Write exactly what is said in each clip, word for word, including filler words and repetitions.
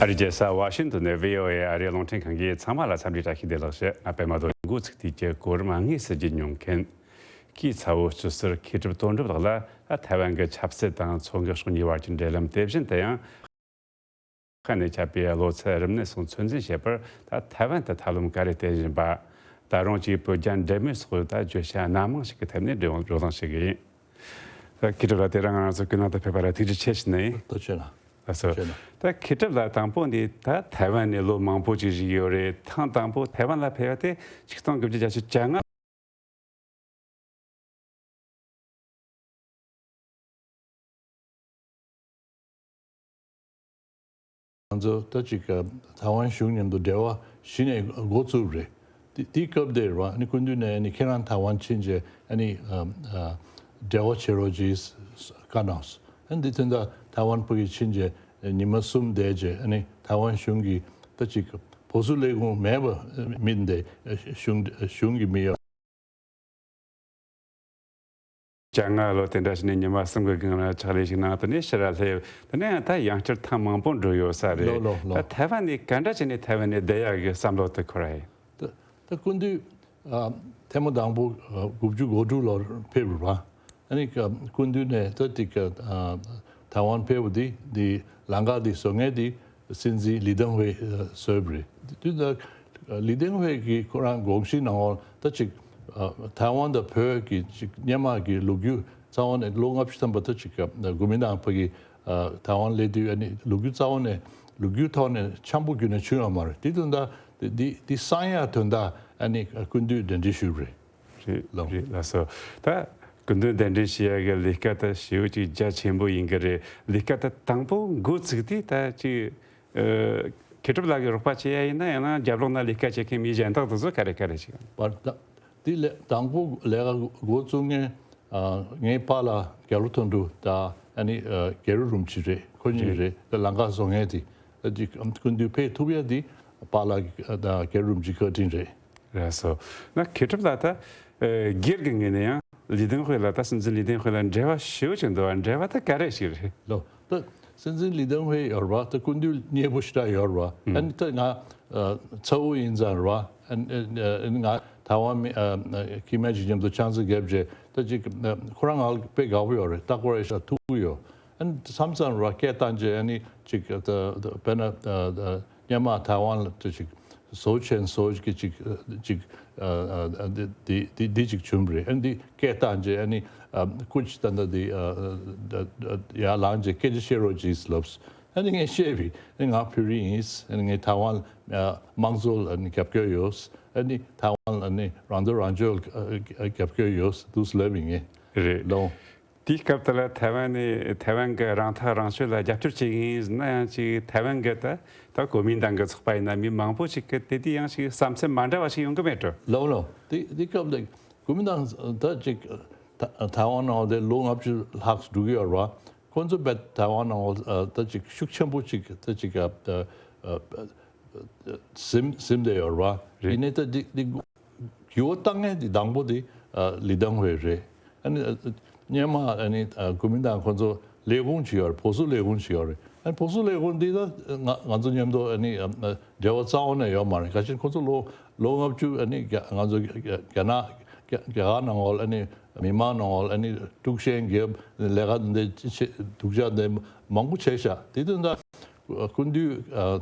ཨ་རིའི་རྒྱལ་ས་ཝ་ཤིང་ཏོན་ནས་བྷི་ཨོ་ཨེ་ཨ་རིའི་རླུང་འཕྲིན་ཁང་གིས་ཚང་མ་ལ་འཚམས་འདྲི་བཀྲ་ཤིས་བདེ་ལེགས་ཞུ། ང་པད་མ་རྡོ་རྗེ། འགོ་ཚུགས་དུས་ཀྱི་གོ་རིམ་དངོས་སུ་བརྗོད་མྱོང་མཁན། སྐུའི་ཚ་བོ་སྤྱི་ཟུར་མཁས་གྲུབ་དོན་གྲུབ་ལགས་ལ་ད་ཐའེ་ཝན་གྱི་ཆབ་སྲིད་དང་མཚོ་འགག་ཕྱོགས་གཉིས་བར་གྱི་འབྲེལ་ལམ། དེ་བཞིན་དུ་ཡང་ཁ་ནས་ཁྱབ་པའི་ལོ་ཚད་རིམས་ནད་སོགས་ཚོད་འཛིན་བྱེད་པར་ད་ཐའེ་ཝན་དུ་ཐབས་ལམ་ག་རེ་བསྟེན་བཞིན་པ། ད་རུང་གཅིག་བོད་རྒྱ་འབྲེལ་མོལ་སོགས་ད་བརྗོད་བྱ་སྣ་མང་ཞིག་གི་ཐད་ནས་བགྲོ་བགྲོ་གླེང་བྱེད་ཀྱི་ཡིན། ད་མཁས་གྲུབ་ལགས། དེ་རིང་ང་རང་ཚོ་ཀུན་གླེང་དུ་ཕེབས་པ་ལ་ཐུགས་རྗེ་ཆེ་ཞུ་ནི་ཡིན། ཐུགས་རྗེ་ཆེ་གནང་། ལགས་སོ། ཐུགས་རྗེ་ཆེ་གནང་། ད་མཁས་གྲུབ་ལགས། དང་པོ་འདི་ད་ཐའེ་ཝན་ནས་ལོ་མང་པོ་ཅིག་བཞུགས་ཡོད་རེད། ཐེངས་དང་པོ་ཐའེ་ཝན་ལ་ཕེབས་པ་དེ་ཆིག་སྟོང་དགུ་བརྒྱ་བརྒྱད་ཅུ་གྱ་ལྔ། ང་ཚོ་ད་ཅིག་ཐའེ་ཝན་གཞུང་མཉམ་དུ་འབྲེལ་བ་གཞི་ནས་འགོ་བཙུགས་རེད། དེ་དེའི་སྐབས་དེ་རེད་བ། ཨ་ནི་སྐུ་མདུན་ནས་ཨ་ནི་ཁྱེད་རང་ཐའེ་ཝན་ཕྱིན་རྗེས་ཨ་ནི་ཨ་ཨ་འབྲེལ་བ་བྱེད་རོགས་གྱིས་བཀའ་གནང་སོང་། ཨ་ནི་དེ་དོན་དག་ཐའེ་ཝན་ཕ་གི་ཕྱིན་རྗེས་ཉི་མ་གསུམ་བསྡད་རྗེས་ཨ་ནི་ཐའེ་ཝན་གཞུང་གིས་ད་ཅིག་བོད་སུ་ལས་ཁུངས་མེད་པ་མི་འདི་གཞུང་གཞུང་གི་མི་ཡོད། བཅོ་ལྔ་ལོ་དེ་འདྲ་བྱས་ནས་ཉི་མ་གསུམ་གྱི་སྒང་ལ་ཕྱག་ལས་ཤིག་གནང་། དེ་ནས་ཕྱིར་ར་སླེབས། དེ་ནས་ཡང་ད་ཡང་བསྐྱར་ཐེངས་མང་པོ་འགྲོ་ཡོད་ས་རེད། ལོ་ལོ་ལོ། ད་ཐའེ་ཝན་ནས་ག་འདྲ་བྱས་ནས་ཐའེ་ཝན་ནས་བསྡད་ཡག་གི་བསམ་བློ་དེ་འཁོར་བ་ཡིན། ད་ད་སྐུ་མདུན་ཨ་ཐེངས་མ་དང་པོ་ཨ་དགུ་བཅུ་གོ་དྲུག་ལོར་ཕེབས་རེད་བ། ཨ་ནི་ཀ་སྐུ་མདུན་ནས་ད་ཏིག་ཨ་ཐའེ་ཝན་ཕེབས་པ་འདི་འདི་ལམ་ཁ་འདི་བཟོ་མཁན་འདི་སྲིད་འཛིན་ལི་ཏེང་ཧུའེ་ཨ་བཟོས་པ་རེད། དེ་དུས་ད་ལི་ཏེང་ཧུའེ་གིས་ཁོ་རང་དགོངས་གཞི་ནང་ལོགས་ད་ཅིག་ཨ་ཐའེ་ཝན་དང་བོད་ཀྱི་ཅིག་སྔོན་མ་གི་ལོ་རྒྱུས་རྩ་བ་ནས་ལོ་ལྔ་བཅུ་ཐམ་པ་ད་ཅིག་ཨ་གོ་མིན་ཏང་ཕ་གི་ཨ་ཐའེ་ཝན་སླེབས་དུས་ཨ་ནི་ལོ་རྒྱུས་རྩ་བ་ནས་ལོ་རྒྱུས་ཐོག་ནས་འཆམ་པོ་ཁྱོན་ནས་བྱུང་ཡོད་མ་རེད། དེ་དུས་ད་འདི་འདི་འདི་གསང་ཡག་དོན་དག་ཨ་ནི་སྐུ་མདུན་གདན་འདྲེན་ཞུས་པ་རེད། རེད། ལགས། རེད། ལགས་སོ། ད་སྐུ་མདུན་གདན་འདྲེན་ཞུ་ཡ་གི་ལས་ཀ་ད་ཞེ་པོ་ཅིག་རྒྱ་ཆེན་པོ་ཡིན་གི་རེད། ལས་ཀ་ད་དང་པོ་འགོ་ཚུགས་དུས་ད་ཅིག་ཨ་མཁས་གྲུབ་ལགས་ཀྱི་རོགས་པ་བྱེད་ཡ་ཡིན་ན། ཡང་ན་རྒྱབ་ལོགས་ན་ལས་ཀ་བྱེད་མཁན་མི་གཞན་དག་དེ་ཚོ་ག་རེ་ག་རེ་ཞིག་པར་ད་དེ་ལས་དང་པོ་ལས་ཀ་འགོ་བཙུགས་མཁན་ཨ་ངའི་པཱ་ལགས་རྒྱ་ལོ་དོན་གྲུབ་དང་ཨ་ནི་ཨ་རྒྱལ་རབས་རིན་པོ་ཆེ་རེད། ཁོ་གཉིས་རེད། རེད། ད་ལམ་ཁ་བཟོ་མཁན་དེ་ད་ཅིག་སྐུ་མདུན་ཕེབས་ཐུབ་ཡ་དེ་པཱ་ལགས་ཀྱི་ཨ་དང་རྒྱལ་རབས་རིན་པོ་ཆེ་བཀའ་དྲིན་རེད། རེད་སོ། ན་མཁས་གྲུབ་ལགས། ད་ཨ་སྒེར་གྱི་ངོས་ནས་ཡང་ལི་ཏེང་ཧུའེ་ལ་ད་སྲིད་འཛིན་ལི་ཏེང་ཧུའེ་ལ་འབྲེལ་བ་ཞེ་པོ་ཅིག་འདུག་པ། འབྲེལ་བ་ད་ག་རེ་ཞིག་རེད། ལོ། ད་སྲིད་འཛིན་ལི་ཏེང་ཧུའེ་ཡོད་རེད་པ། ད་སྐུ་མདུན་མཉེས་པོ་ཞེ་དྲག་ཡོད་རེད་པ། ཨ་ནི་ད་ང་ཨ་ཚ་བོ་ཡིན་ཙང་རེད་པ། ཨ་ནི་ཨ་ནི་ང་ཐའེ་ཝན་མི་ཨ་ཨ་སྐྱེ་དམན་ཅིག་མཉམ་དུ་ཆང་ས་བརྒྱབ་རྗེས་ད་ཅིག་ཨ་ཁོ་རང་ང་ལ་དཔེ་དགའ་པོ་ཡོད་རེད། ད་ཁོ་རང་ཤ་ཐུག་གི་ཡོད། ཨ་ནི་མཚམས་མཚམས་རེད་པ། སྐད་བཏང་རྗེས་ཨ་ནི་ཅིག་ད་ད་དཔེར་ན་ད་ད་སྔོན་མ་ཐའེ་ཝན་ལ་ཅིག་ཟོ་ཆེན་ཟོ་གི་ཅིག་ཅིག་ཨ་ཨ་འདི་འདི་འདི་ཅིག་བྱུང་བ་རེད། ཨ་འདི་སྐད་བཏང་རྗེས་ཨ་ནི་ཨ་སྐུ་མཁྱེན་ད་ལྟ་འདི་ཨ་ཨ་ཡར་ལངས་རྗེས་སྐད་ཆ་བཤད་རོགས་གྱིས་ལབ། ཨ་ནི་ངས་བཤད་པས་ཨ་ནི་ང་བོད་རིགས་ཡིན། ཨ་ནི་ངས་ཐའེ་ཝན་ཨ་དམངས་གཙོ་ལ་ཨ་ནི་རྒྱབ་སྐྱོར་ཡོད། ཨ་ནི་ཐའེ་ཝན་ལ་ཨ་ནི་རང་དོན་རང་སྐྱོང་ལ་ཨ་ཨ་རྒྱབ་སྐྱོར་ཡོད་འདུག་ལབ་ཡིན་ངས། རེད། ལོ། དེའི་སྐབས་དེ་ལ་ཐའེ་ཝན་ནས་ཐའེ་ཝན་གྱི་རང་ཐག་རང་གཅོད་ལ་རྒྱབ་སྐྱོར་བྱེད་ཀྱི་ཡིན་ཟེར་ན་ཡང་ཅིག་ཐའེ་ཝན་གྱི་ད་ད་གོ་མིན་ཏང་གི་ཚོགས་པ་ཡིན་ན་མི་མང་པོ་ཞིག་གི་དེ་དུས་ཡང་ཅིག་བསམ་ཚུལ་མ་འདྲ་བ་ཞིག་ཡོང་གི་མེད་འགྲོ། ལོ་ལོ། དེ་དེ་སྐབས་ལ་གོ་མིན་ཏང་ད་ཅིག་ཐ་ཐའེ་ཝན་ནང་དེ་ལོ་ལྔ་བཅུ་ལྷག་འགྲོ་གི་ཡོད་རེད་པ། ཁོང་ཚོ་བས་ཐའེ་ཝན་ནང་ད་ཅིག་ཤུགས་ཆེན་པོ་ཅིག་ད་ཅིག་ཟིན་ཟིན་བསྡད་ཡོད་རེད་པ། རེད། ཡིན་ནའི་ད་འདི་འདི་འགྱུར་བ་བཏང་མཁན་འདི་དང་པོ་འདི་ཨ་ལི་ཏེང་ཧུའེ་རེད། ཨ་ནི་ཨ་སྔོན་མ་ཨ་ནི་ཨ་གོ་མིན་ཏང་ཁོང་ཚོ་ལས་ཁུངས་ཅིག་ཡོད་རེད། བོད་སུ་ལས་ཁུངས་ཅིག་ཡོད་རེད། ཨ་ནི་བོད་སུ་ལས་ཁུངས་འདི་ད་ང་ང་ཚོ་མཉམ་དུ་ཨ་ནི་ཨ་འབྲེལ་བ་རྩ་བ་ནས་ཡོད་མ་རེད། ག་ཅིག་ཁོང་ཚོ་ལོ་ལོ་ལྔ་བཅུ་ཨ་ནི་རྒྱ་ང་ཚོ་རྒྱ་རྒྱ་ནག་རྒྱ་རྒྱ་གར་ནང་ལོགས་ཨ་ནི་མི་མང་ནང་ལོགས་ཨ་ནི་དཀྲུག་ཤིང་བརྒྱབ། ལས་ཀ་འདི་བྱེད་སྡུག་ཅག་འདི་མང་པོ་བྱས་ཤག་དེ་དོན་དག་སྐུ་མདུན་ཨ་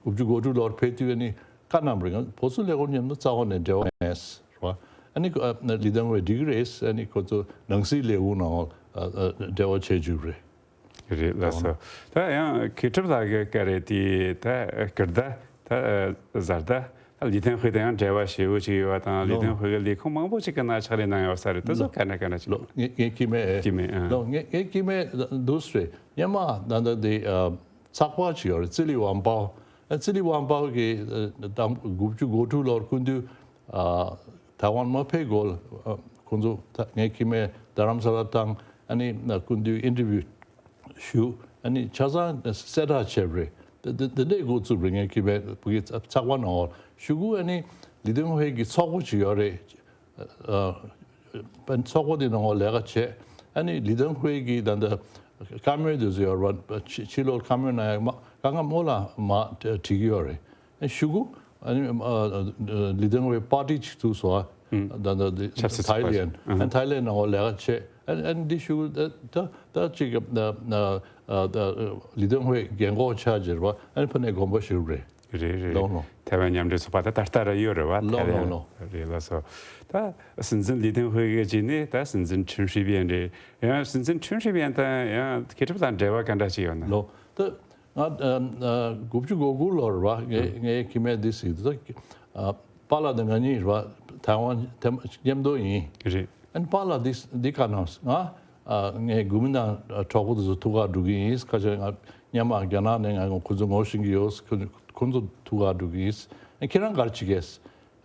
དགུ་བཅུ་གོ་དྲུག་ལོར་ཕེབས་དུས་ཨ་ནི་བཀའ་གནང་བ་རེད། ང་བོད་སུ་ལས་ཁུངས་མཉམ་དུ་རྩ་བ་ནས་འབྲེལ་བ་མེད་རེད་པ། ཨ་ནི་ཨ་ལི་ཏེང་ཧུའེ་འགྲིག་གི་རེད། ཨ་ནི་ཁོ་ཚོ་ནང་སྲིད་ལས་ཁུངས་ནང་ཨ་ཨ་འབྲེལ་བ་བྱེད་རྒྱུ་རེད། རེད། ལགས་སོ། ད་ཡང་མཁས་གྲུབ་ལགས་ཀྱི་སྐད་རེད་དེ། ད་སྐུ་ཟླ་ད་བཟའ་ཟླ་ད་ལི་ཐན་ཧུའེ་དང་ཡང་འབྲེལ་བ་ཞེ་པོ་ཅིག་ཡོད་པ་དང་། ལི་ཐན་ཧུའེ་གི་ལས་ཁུངས་མང་པོ་ཅིག་གི་ནང་ཕྱག་ལས་གནང་ཡོད་ས་རེད། དེ་ཚོ་ག་འདྲ་ག་འདྲ་ཅིག་ལོ། ངའི་ངའི་སྐྱེ་དམན། སྐྱེ་དམན། ཨ། ལོ། ངའི་ངའི་སྐྱེ་དམན་འདུག་སེ་རེད། སྔོན་མ་ད་ལྟ་དེ་ཨ་ཚགས་པར་ཅིག་ཡོད་རེད། ཙི་ལི་ཝང་པའོ། ཨ་ཙི་ལི་ཝང་པའོ་གིས་ཨ་དང་དགུ་བཅུ་གོ་དྲུག་ལོར་སྐུ་མདུན་ཨ་ཐའེ་ཝན་མ་ཕེབས་གོང་ལ་ཨ་ཁོང་ཚོ་ད་ངའི་སྐྱེ་དམན་རྡ་རམ་ས་ལ་དང་ཨ་ནི་སྐུ་མདུན་ཨིན་ཊར་བིའུ་ཞུ། ཨ་ནི་ཆ་ཚང་གསལ་བསྒྲགས་བྱས་པ་རེད། དེ་དེ་དེ་འདྲའི་འགོ་བཙུགས་པ་རེད། ངའི་སྐྱེ་དམན་བོད་ཀྱི་ཚགས་པར་ནང་ལ་གཞུག་གུ་ཨ་ནི་ལི་ཏེང་ཧུའེ་གི་ཚོགས་པ་ཅིག་ཡོད་རེད། ཨ་ཨ་ཚོགས་པ་དེ་ནང་ལ་ལས་ཀ་བྱས། ཨ་ནི་ལི་ཏེང་ཧུའེ་གིས་ད་ལྟ་ བཀའ་མོལ་དེ་ཚོ་ཡོད་རེད་བ། ཕྱི་ཕྱི་ལོགས་བཀའ་མོལ་གནང་ཡག་མ་གང་ག་མོ་ལ་མ་བྲིས་ཀྱི་ཡོད་རེད། ཨ་ཤུ་གུ་ཨ་ནི་ཨ་ལི་ཐང་ཧུའེ་པར་ཊི་ཅིག་བཙུགས་སོང་ཨ། ཨུམ། ད་ད་དེ་ཆབ་སྲིད་ཚོགས་པ་ཐའི་ལེན་ཅིག་ཨ་ཨུམ། ཐའི་ལེན་ནང་ལ་ལས་ཀ་བྱེད། ཨ་ཨ་ནི་འདི་ཤུ་གུ་ད་ད་ད་ཅིག་ཨ་ཨ་ཨ་ལི་ཐང་ཧུའེ་རྒན་གོག་ཆགས་ཀྱི་རེད་བ། ཨ་ནི་ཕ་ནས་དགོངས་པ་ཞུ་རེད། རེད་རེད། ལོ་ལོ། ཐའེ་ཝན་མཉམ་འབྲེལ་ཚོགས་པ་ད་ད་ལྟ་ར་ཡོད་རེད་བ། ལོ་ཐའེ་ཝན། ལོ་ལོ། རེད་ལགས་སོ། ད་སྲིད་འཛིན་ལི་ཐང་ཧུའེ་གི་རྗེས་ནས་ད་སྲིད་འཛིན་ཁྲིན་ཧྲི་པེན་རེད། ཡང་སྲིད་འཛིན་ཁྲིན་ཧྲི་པེན་དང་ཡང་མཁས་གྲུབ་ལགས་འབྲེལ་བ་ག་འདྲ་ཞིག་ཡོད་ན། ལོ། ད་ང་ཨ་ཨ་དགུ་བཅུ་གོ་དགུ་ལོར་བ་ངས་ངའི་ཁྱི་མེད་འདི་ཟིག་ད་ཨ་པཱ་ལགས་དང་ང་གཉིས་རེད་བ། ཐའེ་ཝན་ཐེམ་མཉམ་དུ་ཡིན། རེད། ཨན་པཱ་ལགས་འདི་འདི་ག་ནང་ང་ཨ་ངས་གུ་མིན་ཏང་གྲོགས་པོ་དེ་ཚོ་ཐུག་ག་འགྲོ་གི་ཡིན། ཁ་ཆེ་ང་སྔོན་མ་རྒྱ་ནག་ནས་ང་ཁོ་ཚོ་ངོ་ཤེས་ཀྱི་ཡོད། ཁོ་ཁོ་ཚོ་ཐུག་ག་འགྲོ་གི་ཡིན། ཨན་ཁྱེད་རང་ག་རེ་བྱེད་ཀྱི་ཡིན།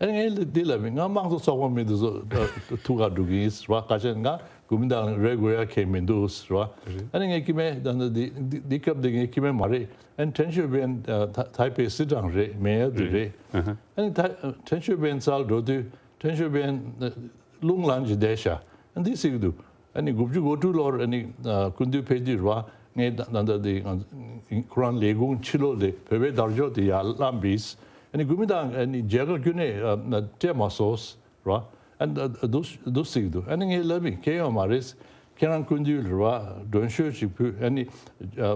ཨན་ངས་འདི་ལབ་ཡིན། ང་དམངས་གཙོ་ཚོགས་པ་མི་དེ་ཚོ་ཐུག་ག་འགྲོ་གི་ཡིན་རེད་བ། ཁ་ཆེ་ང་གུ་མིན་ཏང་རེད་དགོས་ཡ་གང་ཡང་མི་འདུག་རེད་བ། ཨན་ངའི་ཁྱི་མེད་ད་འདི་འདི་འདི་སྐབས་འདི་ངའི་ཁྱི་མེད་མ་རེད། ཨན་ཁྲེན་ཤོ་པེན་ཐའི་པེ་སི་ཀྲང་རེད། མེ་ཡར་དེ་རེད། ཨན་ཐའི་ཁྲེན་ཤོ་པེན་རྩར་འགྲོ་དུས་ཁྲེན་ཤོ་པེན་རླུང་ལངས་ཀྱི་བསྡད་ཤག་འདི་ཟེར་གྱི་འདུག་ཨ་ནི་དགུ་བཅུ་གོ་དྲུག་ལོར་ཨ་ནི་སྐུ་མདུན་ཕེབས་དུས་རེད་བ། ངས་ད་ད་ལྟ་དེ་ང་ཁོ་རང་ལས་ཁུངས་ཕྱི་ལོགས་དེ་བོད་པའི་དར་ལྕོག་དེ་ཡར་བསླངས་པས། ཨ་ནི་གུ་མིན་ཏང་ཨ་ནི་མཇལ་ཁ་ཁྱོན་ནས་སྤྲད་མ་སོང་རེད་བ། ཨ་ནི་འདུག་འདུག་ཟེར་གྱི་འདུག་ཨ་ནི་ངས་ལབ་ཡིན། གང་ཡང་ཡོད་མ་རེད། ཁྱེད་རང་སྐུ་མདུན་རེད་བ། མགྲོན་ཤོག་ཅིག་ཕུལ། ཨ་ནི་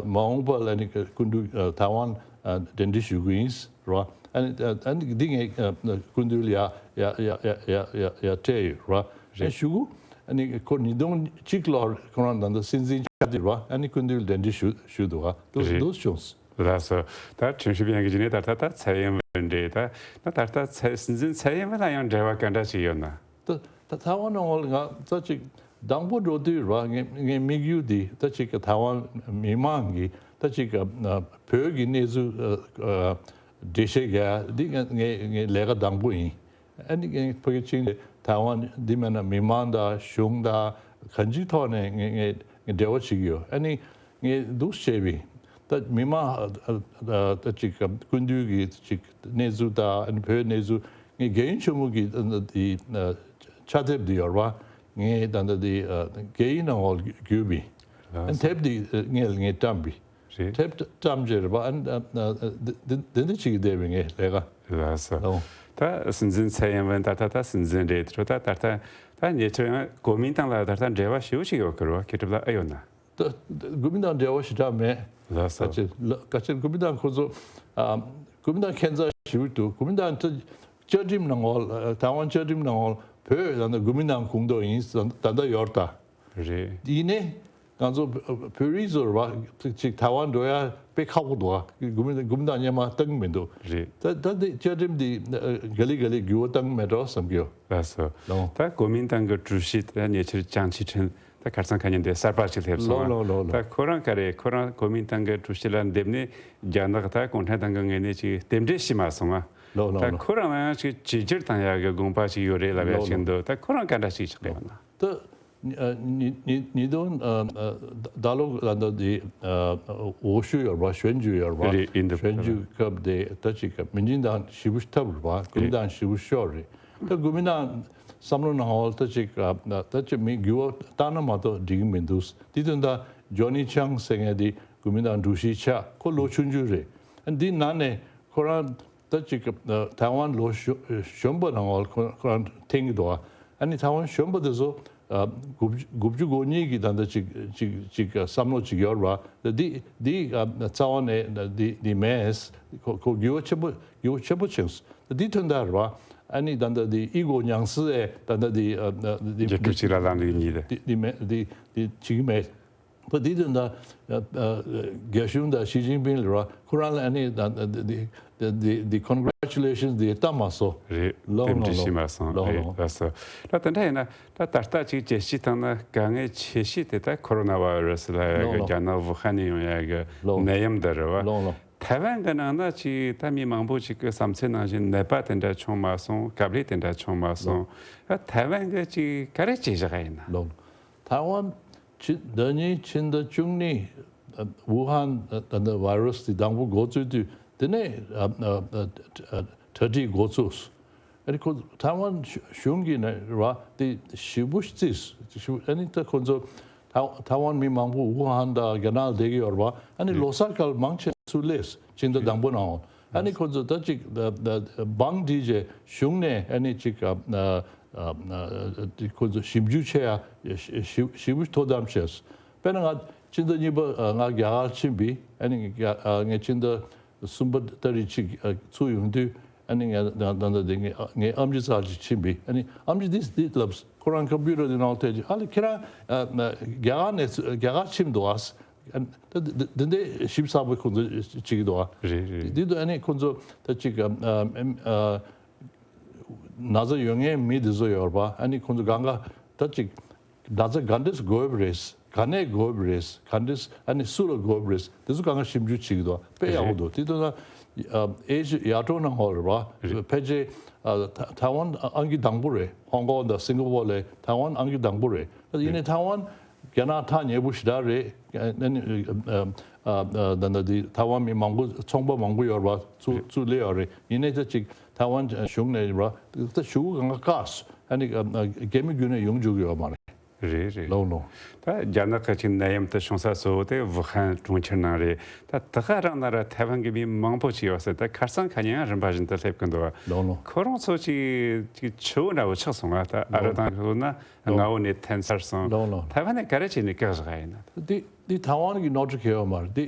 མ་འོངས་པ་ལ་ཨ་ནི་སྐུ་མདུན་ཐའེ་ཝན་གདན་འདྲེན་ཞུ་གི་ཡིན། རེད་བ། ཨ་ནི་ཨ་ནི་འདི་ངས་སྐུ་མདུན་ལ་ཡ་ཡ་ཡ་ཡ་ཡ་ཡ་སྤྲད་ཡོད་རེད་བ། རེད། ཞུ་གུ་ཨ་ནི་ཁོ་ཉིས་སྟོང་གཅིག་ལོར་ཁོ་རང་ད་ལྟ་སྲིད་འཛིན་ཆགས་དུས་རེད་བ། ཨ་ནི་སྐུ་མདུན་ལ་གདན་འདྲེན་ཞུ་ཞུ་འདུག་ག་འདུག་རེད། འདུག་བྱུང་། ལགས་སོ། ད་ཁྲིན་ཧྲི་པེན་གྱི་རྗེས་ནས་ད་ལྟ་ད་ཚའེ་ཡིན་ཝེན་རེད། ད་ད་ད་ལྟ་ཚའེ་སྲིད་འཛིན་ཚའེ་ཡིན་ཝེན་ལ་ཡང་འབྲེལ་བ་ག་འདྲ་ཞིག་ཡོད་ན། ད་ད་ཐའེ་ཝན་ནང་ལ་ང་ད་ཅིག་དང་པོ་འགྲོ་དུས་རེད་བ། ངའི་ངའི་དམིགས་ཡུལ་འདི་ད་ཅིག་གི་ཐའེ་ཝན་མི་མང་གི་ད་ཅིག་གི་ཨ་བོད་ཀྱི་གནས་ཚུལ་ཨ་ཨ་འགྲེལ་བཤད་རྒྱག་ཡ་འདི་ངའི་ངའི་ངའི་ལས་ཀ་དང་པོ་ཡིན། ཨ་ནི་ངས་ཕ་གི་ཅིག་ཐའེ་ཝན་འདི་མེད་ན་མི་མང་དང་གཞུང་དང་གང་ཅིའི་ཐོག་ནས་ངས་ངས་ངས་འབྲེལ་བ་བྱེད་ཀྱི་ཡོད། ཨ་ནི་ངས་འདུག་བྱས་པས་ད་མི་མང་ཨ་ཨ་ཨ་ད་ཅིག་གི་སྐུ་མདུན་གྱི་ཅིག་གནས་ཚུལ་དང་ཨ་ནི་བོད་གནས་ཚུལ། ངས་རྒྱལ་ཡོངས་ཆེན་མོ་གི་ཨ་ནི་དེ་ཨ་ཕྱག་དེབ་འདི་ཡོད་རེད་བ། ངས་ད་ལྟ་དེ་ཨ་རྒྱ་ཡིག་ནང་ལ་བསྒྱུར་བས། ཨ་ནི་དེབ་འདི་ཨ་ངས་ངས་བཀྲམ་པས། རེད། དེབ་བཀྲམ་བྱས་རེད་བ། ཨ་ནི་ཨ་ཨ་འདི་འདི་འདི་འདི་བྱེད་ཀྱི་བསྡད་པའི་ངའི་ལས་ཀ། ལགས་སོ། ཨོ། ད་སྲིད་འཛིན་ཚའེ་ཡིན་ཝེན་ད་ད་ད་སྲིད་འཛིན་རེད། དེ་ད་ད་ད་ད་ཉེ་ཆར་ཡང་གོ་མིན་ཏང་ལ་ད་ད་འབྲེལ་བ་ཞེ་པོ་ཞིག་ཡོད་ཀྱི་རེད་བ། མཁས་གྲུབ་ལགས་ཨེ་ཡོད་ན། ད་གོ་མིན་ཏང་འབྲེལ་བ་ཞེ་དྲག་མེད། ལགས་སོ། ག་ཅི་ལ་ག་ཅི་གོ་མིན་ཏང་ཁོ་ཚོ་ཨ་གོ་མིན་ཏང་ཁྱད་མཚར་ཞེ་པོ་འདུག་གོ་མིན་ཏང་ད་བཅའ་ཁྲིམས་ནང་ལ་ཐའེ་ཝན་བཅའ་ཁྲིམས་ནང་ལ་བོད་ད་ལྟ་གོ་མིན་ཏང་ཁོངས་གཏོགས་ཡིན། ད་ད་ལྟ་ཡོད་ད། རེད། ཡིན་ནའི་ང་ཚོ་བོད་རིགས་ཚོ་རེད་བ། ཅིག་ཐའེ་ཝན་འགྲོ་ཡ་དཔེ་ཁག་པོ་འདུག་ཨ། གོ་མིན་གོ་མིན་ཏང་སྔོན་མ་བཏང་གི་མི་འདུག་རེད། ད་ད་འདི་བཅའ་ཁྲིམས་འདི་ག་ལེ་ག་ལེ་འགྱུར་བ་བཏང་གི་མེད་འགྲོ་བསམ་གྱི་ཡོད། ལགས་སོ། ལོ། ད་གོ་མིན་ཏང་གི་ཀྲུའུ་ཞི་ད་ཉེ་ཆར་ཅང་ཆི་ཁྲིན་ད་ཁ་སང་ཁ་ཉིན་དེ་གསར་པ་ཞིག་སླེབས་སོང་ཨ། ལོ་ལོ་ལོ། ད་ཁོ་རང་ག་རེ་ཁོ་རང་གོ་མིན་ཏང་གི་ཀྲུའུ་ཞི་ལ་འདེམས་ནས་རྒྱ་ནག་ད་གུང་ཁྲན་ཏང་གི་ངོས་ནས་ཅིག་རྟེན་འབྲེལ་ཞུས་མ་སོང་ཨ། ལོ་ལོ་ད་ལོ། ཁོ་རང་ལ་ཡང་ཅིག་བཅོས་སྒྱུར་བཏང་ཡ་གི་དགོངས་པ་ཞིག་ཡོད་རེད་ལབ་ཡ་ལོ་ཞིག་ལོ། འདུག་ད་ཁོ་རང་ག་འདྲ་ཞིག་ཆགས་ཡོད་ན། ད་ཉི་ཉི་ཉིས་སྟོང་ད་ལོ་ད་ལྟ་དེ་འོས་ཤོག་ཡོད་རེད་པ། 选举 ཡོད་རེད་པ། 选举 སྐབས་དེ་ད་ཅིག་མི་འཇིན་ཏང་ཞེ་པོ་ཐབས་རེད་པ། གོ་མིན་ཏང་ཞེ་པོ་ཤོར་རེད། ད་གོ་མིན་ཏང་བསམ་བློ་ནང་ལ་ད་ཅིག་ད་ཅིག་མི་འགྱུར་བ་བཏང་ན་མ་གཏོགས་འགྲིག་གི་མི་འདུག་དེ་དོན་དག་ཇོ་ནི་ཆང་ཟེར་མཁན་དེ་གོ་མིན་ཏང་ཀྲུའུ་ཞི་ཆགས། ཁོ་ལོ་ཆུང་ཆུང་རེད། འདི་ནང་ནས་ཁོ་རང་ད་ཅིག་ཐའེ་ཝན་ལོ་གཞོན་པ་ནང་ལ་ཁོ་ཁོ་རང་འཐེན་གྱི་འདུག་ཨ་ནི་ཐའེ་ཝན་གཞོན་པ་དེ་ཚོ་དགུ་དགུ་བཅུ་གོ་གཉིས་ཀྱི་ད་ལྟ་ཅིག་ཅིག་ཅིག་བསམ་བློ་ཅིག་ཡོད་རེད་པ། འདི་འདི་རྩ་བ་ནས་འདི་འདི་མེད། ཁོ་ཁོ་འགྱུར་བ་ཆེན་པོ་འགྱུར་བ་ཆེན་པོ་ཕྱིན་སོང་། འདི་དོན་དག་རེད་པ། ཨ་ནི་ད་ལྟ་འདི་ཨི་གོ་ཉང་སི་ཨེ་ད་ལྟ་འདི་འདི་རྒྱལ་ཁབ་གཅིག་ལ་ལམ་ལུགས་གཉིས་དེ། འདི་འདི་མེད་འདི་འདི་བྱེད་ཀྱི་མེད། ཁོ་དེ་དོན་དག་རྒྱ་གཞུང་དང་ཞི་ཅིན་ཕིང་ལ་ར་ཁོ་རང་ལ་ཨ་ནི་ད་ད་དེ་དེ་དེ་congratulations དེ་བཏང་མ་སོང་། རེད། ལོ་རྟེན་འབྲེལ་ལོ་ཞུས་མ་སོང་། ལོ་རེད་ལོ། ལགས་སོ། ད་དེ་འདྲ་ཡིན་ན་ད་ད་ལྟ་ཅིག་དཔྱད་ཞིབ་བཏང་ན་དཀའ་ངལ་ཆེ་ཤོས་དེ་ད་ཁོ་རོ་ན་བྷ་ཡི་རུ་སི་ལབ་ཡ་ལོ་གི་ལོ། རྒྱ་ནག་ཝུ་ཧན་ནས་ཡོང་ཡ་གི་ལོ་ནད་ཡམས་འདི་རེད་བ། ལོ་ལོ། ཐའེ་ཝན་གི་ནང་ན་ཅིག་ད་མི་མང་པོ་ཅིག་གི་བསམ་ཚུལ་ནང་བཞིན་ནད་པ་དེ་འདྲ་བྱུང་མ་སོང་། དཀའ་ལས་དེ་འདྲ་བྱུང་མ་སོང་། ད་ཐའེ་ཝན་གི་ཅིག་ག་རེ་བྱས་བཞག་ཡིན་ན། ལོ། ཐའེ་ཝན་ཕྱི་ཟླ་གཉིས་ཕྱི་ཟླ་བཅུ་གཉིས་ཝུ་ཧན་ད་ལྟ་བྷ་ཡི་རུ་སི་དེ་དང་པོ་འགོ་བཙུགས་དུས་དེ་ནས་གྲ་སྒྲིག་འགོ་ཚུགས། ཨ་ནི་ཁོ་ཐའེ་ཝན་གཞུང་གིས་ནས་ར་དེ་ཞེ་པོ་བརྩིས། ཨ་ནི་ད་ཁོ་ཚོ་ ཐའེ་ཐའེ་ཝན་མི་མང་པོ་ཝུ་ཧན་དང་རྒྱ་ནག་ལ་བསྡད་ཀྱི་ཡོད་རེད་པ། ཨ་ནི་ལོ་གསར་སྐབས་མང་ཆེ་ཚུར་སླེབས། ཕྱི་ཟླ་དང་པོ་ནང་། ཨ་ནི་ཁོ་ཚོ་ད་ཅིག་བང་སྒྲིག་བྱས་གཞུང་ནས་ཨ་ནི་ཅིག་ཁོ་ཚོ་ཞིབ་འཇུག་བྱེད་ཡ་ཞིབ་ཞིབ་པོ་དོ་དམ་བྱས། དཔེར་ན་ང་ཕྱི་ཟླ་གཉིས་པ་ང་རྒྱ་གར་ཕྱིན་པས། ཨ་ནི་ངས་ཕྱི་ཟླ་གསུམ་པ་ཏ་རིག་གཅིག་ཚུར་ཡོང་དུས། ཨ་ནི་ངས་ད་ལྟ་དེ་ངའི་ངའི་ཨམ་ཆི་ཚར་ཅིག་ཕྱིན་པས། ཨ་ནི་ཨམ་ཆི་དེས་འདི་ལབ། ཁོ་རང་ཀམ་པུ་ཊར་དེ་ནང་ཐད་ཅིག་ཨ་ལེ་ཁྱེད་རང་རྒྱ་གར་ནས་རྒྱ་གར་ཕྱིན་འདུག་ཨ། ད་འདི་འདི་འདི་ཞིབ་ཚགས་པོ་ཁོང་ཚོ་བྱེད་ཀྱི་འདུག་ཨ། རེད་རེད། འདི་འདི་ཨ་ནི་ཁོང་ཚོ་ད་ཅིག་ན་ཚ་ཡོད་མཁན་མི་འདི་ཚོ་ཡོད་རེད་པ། ཨ་ནི་ཁོང་ཚོ་གང་ག་ད་ཅིག་ན་ཚ་ག་འདྲས་འགོས་པ་རེད། ག་ནས་འགོས་པ་རེད། ག་འདྲས་ཨ་ནི་སུ་ལ་འགོས་པ་རེད། དེ་ཚོ་གང་ག་ཞིབ་འཇུག་བྱེད་ཀྱི་འདུག་དཔེ་ཡག་པོ་འདུག་དེ་དུས་ད་ཨེ་ཤི་ཡ་ཡ་ཊོ་ནང་ཧོ་རེད་པ། ཕལ་ཆེར་ཐའེ་ཝན་ཨང་ཀི་དང་པོ་རེད། ཧོང་ཀོང་དང་སིང་ག་པོར་ལས་ཐའེ་ཝན་ཨང་ཀི་དང་པོ་རེད། ཡིན་ནའི་ཐའེ་ཝན་རྒྱ་ནག་ཐག་ཉེ་པོ་ཞེ་དྲག་རེད། ད་ད་དེ་ཐའེ་ཝན་མི་མང་པོ་ཚོང་པ་མང་པོ་ཡོད་རེད་པ། ཚུར་ཚུར་སླེབས་ཡོད་རེད། ཡིན་ནའི་ད་ཅིག་ཐའེ་ཝན་གཞུང་ནས་རེད་པ། ད་ཞུ་གང་ག་བཀག་སོང་། ཨ་ནི་རྒྱ་མི་བརྒྱུད་ནས་ཡོང་འཇུག་ཡོད་མ་རེད། རེད་རེད། ལགས་ལགས། ད་རྒྱ་ནག་གི་ཅིག་ནད་ཡམས་དེ་བྱུང་ས་གཙོ་བོ་དེ་ཝུ་ཧན་གྲོང་ཁྱེར་ནང་རེད། ད་དེ་ག་རང་ན་ར་ཐའེ་ཝན་གྱི་མི་མང་པོ་ཅིག་ཡོད་ཟེར། ད་ཁ་སང་ཁ་ཉིན་ཡང་རིམ་པ་བཞིན་དུ་སླེབས་ཀྱི་འདུག་ལགས་ལགས། ཁོ་རང་ཚོ་ཅིག་ཅིག་ཆུ་བོ་འདྲ་བོ་ཆགས་སོང་ང་། ད་ཨ་རི་དང་ལྷོ་ན་མངའ་འོག་ནས་ཐོན་ཚར་སོང་། ལགས་ལགས། ཐའེ་ཝན་ནས་ག་རེ་བྱས་ནས་བཀག་བཞག་ཡིན་ན། འདི་འདི་ཐའེ་ཝན་གྱི་ནོར་འཁྲུལ་གང་ཡང་ཡོད་མ་རེད། འདི་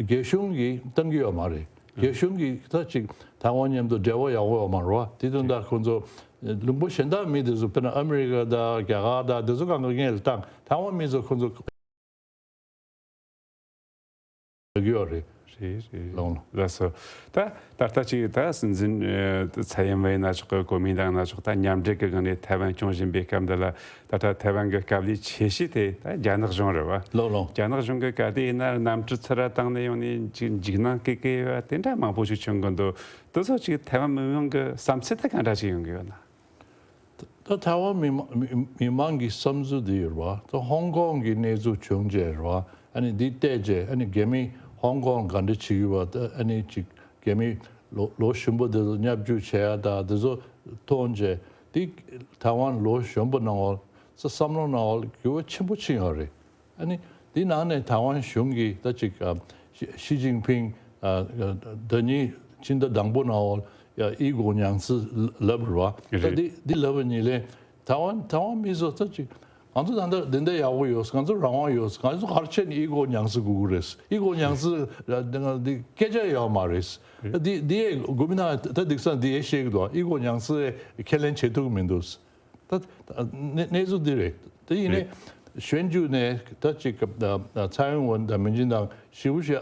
རྒྱ་གཞུང་གིས་བཏང་གི་ཡོད་མ་རེད། རྒྱ་གཞུང་གིས་ད་ཅིག་ཐའེ་ཝན་མཉམ་དུ་འབྲེལ་བ་ཡག་པོ་ཡོད་མ་རེད་པ། དེ་དོན་དག་ཁོང་ཚོ་ལུང་པ་གཞན་དག་མི་དེ་ཚོ་དཔེར་ན་ཨ་མི་རི་ཀ་དང་རྒྱ་གར་དང་དེ་ཚོ་གང་ག་སྔོན་ལ་བཏང་། ཐའེ་ཝན་མི་ཚོ་ཁོང་ཚོ་ཡོད་རེད། རེད་རེད། ལགས་ལགས་སོ། ད་ད་ལྟ་ཅིག་ད་སྲིད་འཛིན་ཚའེ་ཡིན་ཝེན་ན་ཆོག་གི་གོ་མིན་ཏང་ན་ཆོག་ད་མཉམ་འབྲེལ་གྱི་སྒང་ནས་ཐའེ་ཝན་སྐྱོང་བཞིན་པའི་སྐབས་འདི་ལ། ད་ལྟ་ཐའེ་ཝན་གྱི་སྐབས་ལས་ཆེ་ཤོས་དེ་ད་རྒྱ་ནག་གཞུང་རེད་པ། ལགས་ལགས། རྒྱ་ནག་གཞུང་གི་སྐབས་དེ་ཡིན་ན་གནམ་གྲུ་ཚུར་ར་བཏང་ནས་ཡོང་ནས་ཅིག་འཇིགས་སྣང་སྐྱེ་གི་ཡོད་པ་དེ་འདྲ་མང་པོ་ཞིག་བྱུང་གི་འདུག་དེ་ཚོ་ཅིག་ཐའེ་ཝན་མི་མང་གི་བསམ་ཚུལ་དེ་ག་འདྲ་ཞིག་ཡོང་གི་ཡོད་ན། ད་ཐའེ་ཝན་མི་མང་མི་མི་མང་གི་བསམ་ཚུལ་འདི་ཡོད་རེད་པ། ད་ཧོང་ཀོང་གི་གནས་ཚུལ་བྱུང་རྗེས་རེད་པ། ཨ་ནི་འདི་བལྟས་རྗེས་ཨ་ནི་རྒྱ་མི་ཧོང་ཀོང་ག་འདྲ་བྱེད་ཀྱི་ཡོད་པ། ད་ཨ་ནི་ཅིག་རྒྱ་མི་ལོ་ལོ་གཞོན་པ་དེ་ཚོ་བརྙས་བཅོས་བྱེད་ཡ་ད་དེ་ཚོ་མཐོང་རྗེས་འདི་ཐའེ་ཝན་ལོ་གཞོན་པ་ནང་ལ་ས་བསམ་བློ་ནང་ལ་འགྱུར་བ་ཆེན་པོ་ཕྱིན་ཡོད་རེད། ཨ་ནི་འདི་ནང་ནས་ཐའེ་ཝན་གཞུང་གིས་ད་ཅིག་ཨ་ཞི་ཞི་ཅིན་ཕིང་ཨ་ཟླ་གཉིས་ཕྱི་ཟླ་དང་པོ་ནང་ལ་ཡ་ཨི་གོ་ཉང་སི་ལབ་རེད་པ། ད་རེད། འདི་འདི་ལབ་པ་ཉིད་ལས་ཐའེ་ཝན་ཐའེ་ཝན་མི་ཚོ་ད་ཅིག་ང་ཚོ་ད་ལྟ་འདི་འདྲ་ཡག་པོ་ཡོད། ང་ཚོ་རང་དབང་ཡོད། ང་ཚོ་ག་རེ་བྱས་ནས་ཨི་གོ་ཉང་སི་དགོས་ཀྱི་རེད། ཨི་གོ་ཉང་སི་འདི་སྐད་ཆ་ཡོད་མ་རེད། ད་འདི་འདི་ཡས་དགོས་མིན་ན་ད་འདི་སང་འདི་ཡས་བཤད་ཀྱི་འདུག་ཨི་གོ་ཉང་སི་ཁས་ལེན་བྱེད་ཐུབ་ཀྱི་མི་འདུག་ད་གནས་གནས་ཚུལ་འདི་རེད། དེ་ཡིན་ནའི་རེད། གཞོན་རྒྱུ་ནས་ད་ཅིག་ཚའེ་ཡིན་ཝེན་དང་མིན་ཅིན་དང་ཞི་བུ་ཞི་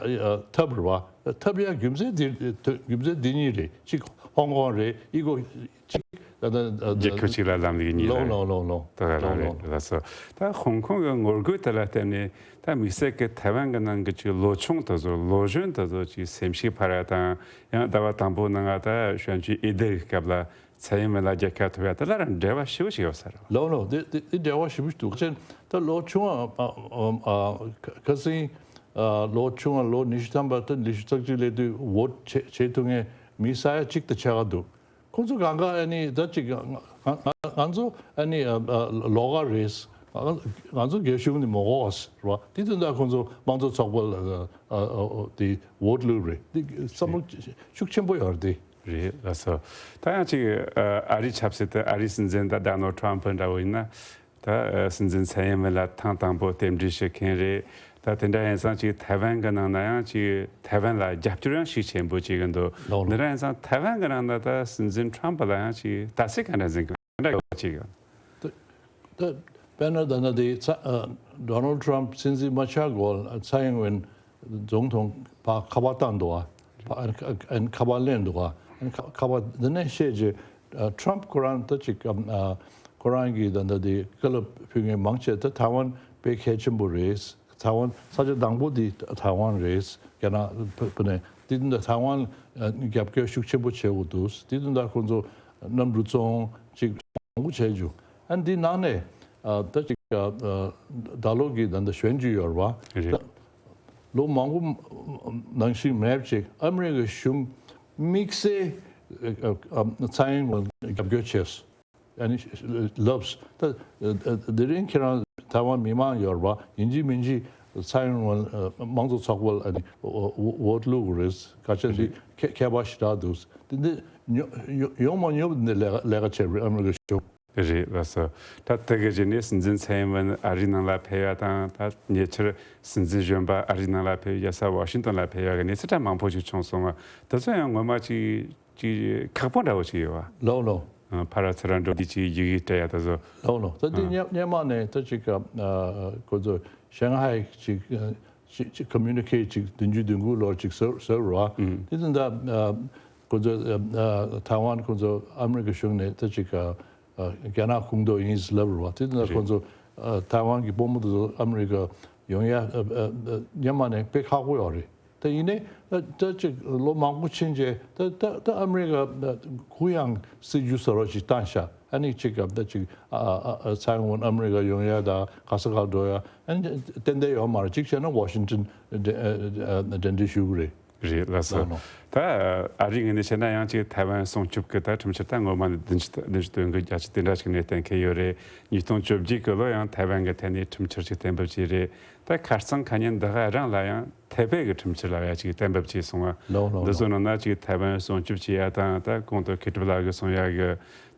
ཐབས་རེད་པ། ཐབས་ཡ་རྒྱུ་མཚན་འདི་རྒྱུ་མཚན་འདི་གཉིས་རེད། གཅིག་ཧོང་ཀོང་རེད། ཨི་གོ་གཅིག་ད་ད་རྒྱལ་ཁབ་གཅིག་ལ་ལམ་ལུགས་གཉིས་ལོ་རེད། ལོ་ལོ་ལོ་ད་ག་ལ་ལོ་རེད་ལོ་ལ་སོ། ད་ཧོང་ཀོང་གི་ངོ་རྒོལ་དེ་ལ་བརྟེན་ནས་ད་དམིགས་བསལ་གྱི་ཐའེ་ཝན་གྱི་ནང་གི་ཅིག་ལོ་ཆུང་དེ་ཚོ་ལོ་གཞོན་དེ་ཚོ་ཅིག་སེམས་ཤུགས་འཕར་ཡ་དང་ཡང་ཟླ་བ་དང་པོ་ནང་ང་ད་གཞོན་སྐྱེས་ཨེ་ལྡི་གི་སྐབས་ལ། ཚའེ་ཡིན་ཝེན་ལ་རྒྱལ་ཁ་ཐོབ་ཡ་དེ་ལ་རང་འབྲེལ་བ་ཞེ་པོ་ཞིག་ཡོད་ས་རེད། ལགས་ལགས། དེ་དེ་དེ་འབྲེལ་བ་ཞེ་པོ་ཞིག་འདུག་ཅེན་ད་ལོ་ཆུང་ཨ་ཨ་ཨ་ཁ་ཁ་སང་ཨ་ལོ་ཆུང་ཨ་ལོ་ཉི་ཤུ་ཐམ་པ་དང་ཉི་ཤུ་རྩ་གཅིག་སླེབས་དུས་ཝོ་ཊི་བྱེད་བྱེད་ཐུབ་མཁན་མི་ས་ཡ་གཅིག་དང་ཕྱེད་ཀ་འདུག་ཁོང་ཚོ་གང་ག་ཨ་ནི་ད་ཅིག་ང་ང་ང་ཚོ་ཨ་ནི་ཨ་ཨ་ལོགས་ཀ་རེད། ང་ང་ཚོ་རྒྱལ་གཞུང་ནི་མི་དགོས་རེད་བ། དེ་དུས་ད་ཁོང་ཚོ་དམངས་གཙོ་ཚོགས་པ་ལ་ཨ་ཨ་ཨ་དེ་ཝོ་ཊི་བླུགས་རེད། དེ་བསམ་བློ་ཤུགས་ཆེན་པོ་ཡོད་རེད་དེ། རེད་ལགས་སོ། ད་ཡང་ཅིག་ཨ་ཨ་རིའི་ཆབ་སྲིད་དེ་ཨ་རིའི་སྲིད་འཛིན་ད་ཌོ་ནལ་ཌི་ཊརམ་ཕི་འདྲ་བོ་ཡིན་ན། ད་ཨ་སྲིད་འཛིན་ཚའེ་ཡིན་ཝེན་ལ་ཐེངས་དང་པོ་རྟེན་འབྲེལ་ཞུ་མཁན་རེད། ད་དེ་འདྲ་ཡིན་ཙང་ཅིག་ཐའེ་ཝན་གྱི་ནང་ན་ཡང་ཅིག་ཐའེ་ཝན་ལ་རྒྱབ་སྐྱོར་ཡང་ཤུགས་ཆེན་པོ་བྱེད་ཀྱི་འདུག་ལགས་ལགས། འདི་འདྲ་ཡིན་ཙང་ཐའེ་ཝན་གྱི་ནང་ན་ད་སྲིད་འཛིན་ཊརམ་ཕི་ལ་ཡང་ཅིག་ལྟ་ཚུལ་ག་འདྲ་འཛིན་གྱི་འདྲ་ཡོད་པ་ཅིག་ཡོད། ད་ད་དཔེར་ན་ད་ལྟ་དེ་ཚ་ཨ་ཌོ་ནལ་ཌི་ཊརམ་ཕི་སྲིད་འཛིན་མ་ཆགས་གོང་ཚའེ་ཡིན་ཝེན་རྫོང་ཐོང་ཕར་ཁ་པར་བཏང་འདུག་ཨ། ཕར་ཨ་ཨ་ཁ་པར་ལེན་འདུག་ཨ། ཁ་ཁ་པར་འདི་ནས་བཤད་རྗེས་ཨ་ཊརམ་ཕི་ཁོ་རང་ད་ཅིག་ཨ་ཁོ་རང་གིས་ད་ལྟ་དེ་བཀའ་སློབ་ཕུལ་མཁན་མང་ཆེ་ད་ཐའེ་ཝན་དཔེ་གལ་ཆེན་པོ་རེད། ཐའེ་ཝན་ས་ཆ་དང་པོ་དེ་ཐའེ་ཝན་རེད། རྒྱ་ནག་ཕུ་ཕུ་ནས་དེ་དུས་ད་ཐའེ་ཝན་རྒྱབ་སྐྱོར་ཤུགས་ཆེན་པོ་བྱེད་དགོས་འདུག་དེ་དུས་ད་ཁོང་ཚོ་གནམ་གྲུ་བཙོང་ཅིག་མང་པོ་བྱས་བྱུང་། ཨ་འདི་ནང་ནས་ཨ་ད་ཅིག་ཨ་ཨ་ད་ལོ་གི་ད་ལྟ་གཞོན་རྒྱུ་ཡོད་རེད་བ། རེད། ད་ལོ་མང་པོ་ནང་བཞིན་མེད་ཅིག་ཨ་མི་རི་ཀའི་གཞུང་དམིགས་བསལ་ཨ་ཨ་ཚའེ་ཡིན་ཝེན་རྒྱབ་སྐྱོར་བྱས། ཨ་ནི་ལབས། ད་དེ་རིང་ཁྱེད་རང་ ཐའེ་ཝན་མི་མང་ཡོད་རེད་པ། ཡིན་གཅིག་མིན་གཅིག་ཚའེ་ཝན་དམངས་གཙོ་ཚོགས་པ་ལ་ཨ་ནི་འོ་འོ་འོ་ཊི་བླུག་དགོས་རེད། སྐད་ཆ་འདི་ཁྱད་ཁྱད་པར་ཞེ་དྲག་འདུག་དེ་འདི་ཉོ་ཉོ་ཡོང་མ་ཉོ་བ་འདི་ལས་ཀ་ལས་ཀ་བྱེད་རེད་ཨ་མི་རི་ཀ་གཞུང་། རེད་ལགས་སོ། ད་དེ་གི་རྗེས་ནས་སྲིད་འཛིན་ཚའེ་ཝན་ཨ་རིའི་ནང་ལ་ཕེབས་ཡ་དང་། ད་ཉེ་ཆར་སྲིད་འཛིན་གཞོན་པ་ཨ་རིའི་ནང་ལ་ཕེབས་ཡ་ས་ཝ་ཤིང་ཏོན་ལ་ཕེབས་ཡ་གི་གནས་ཚུལ་ད་མང་པོ་ཞིག་བྱུང་སོང་བ། དེ་ཚོ་ཡང་ངོ་མ་ཅིག་ཅིག་ཁག་པོ་འདྲ་བོ་ཞིག་ཡོད་བ། ལོ་ལོ། ཨ། ཕར་ཚུར་འགྲོ་དུས་ཅིག་ཡི་གེ་སྤྲད་ཡ་དེ་ཚོ། ལོ་ལོ། ད་དེ་ཨ། སྔོན་སྔོན་མ་ནས་ད་ཅིག་ཨ་ཁོ་ཚོ་ཤང་ཧའེ་ཅིག་ཨ་ཅིག་ཅིག་ཀོ་མུ་ནི་ཁེ་ཅིག་བདུན་ཅུ་དོན་དགུ་ལོར་ཅིག་བཟོས་བཟོས་རེད་བ། ཨུམ། དེ་དུས་ད་ཨ་ཁོ་ཚོ་ཨ་ཨ་ཐའེ་ཝན་ཁོ་ཚོ་ཨ་མི་རི་ཀ་གཞུང་ནས་ད་ཅིག་ཨ་ཨ་རྒྱ་ནག་ཁོངས་གཏོགས་ཡིན་ལབ་རེད་བ། དེ་དུས་ད་རེད། ཁོ་ཚོ་ཨ་ཐའེ་ཝན་གྱི་དཔོན་པོ་དེ་ཚོ་ཨ་མི་རི་ཀ་ཡོང་ཡ་ཨ་ཨ་ཨ་སྔོན་མ་ནས་དཔེ་ཁག་པོ་ཡོད་རེད། ད་ཡིན་ནའི་ད་ད་ཅིག་ལོ་མང་པོ་ཕྱིན་རྗེས་ད་ད་ད་ཨ་མི་རི་ཀ་གུ་ཡངས་སྲིད་ཇུས་བཟོ་འདྲ་ཅིག་བཏང་ཤག་ཨ་ནི་ཅིག་ག་ད་ཅིག་ཨ་ཨ་ཨ་ཚའེ་ཝན་ཨ་མི་རི་ཀ་ཡོང་ཡ་ད་ག་ས་ག་འགྲོ་ཡ་ཨ་ནི་ཏན་ཏན་ཡོད་མ་རེད། ཅིག་བྱས་ན་ཝ་ཤིང་ཏོན་འགྲེམས་འགྲེམས་སྟོན་ཞུ་གི་རེད། རེད་ལགས་སོ། ལགས་ནོ། ད་ཨ་རིའི་ངོས་ནས་བཤད་ན་ཡང་ཅིག་ཐའེ་ཝན་སྲུང་སྐྱོབ་ཀྱི་ད་ཁྲིམས་འཆར་ད་ངོ་མ་ནས་བདུན་ཅུ་བདུན་ཅུ་དོན་དགུ་བརྒྱ་ཆ་དེ་འདྲ་ཞིག་ནས་གཏན་འཁེལ་ཡོད་རེད། ཉིས་སྟོང་བཅོ་བརྒྱད་གི་ལོ་ཡང་ཐའེ་ཝན་གྱི་ཐད་ནས་ཁྲིམས་འཆར་ཞིག་གཏན་འབེབས་བྱས་རེད། ད་ཁ་རྩང་ཁ་ཉིན་འདི་ག་རང་ལ་ཡང་ཐའེ་པེ་གི་ཁྲིམས་འཆར་ལ་ཡ་ཅིག་གཏན་འབེབས་བྱས་སོང་བ། ལོ་ལོ་འདི་ཚོ་ལོ། ནང་ན་ཅིག་ཐའེ་ཝན་སྲུང་སྐྱོབ་བྱེད་ཡ་དང་། ད་གོང་དུ་མཁས་གྲུབ་ལགས་ཀྱིས་གསུང་ཡ་གི་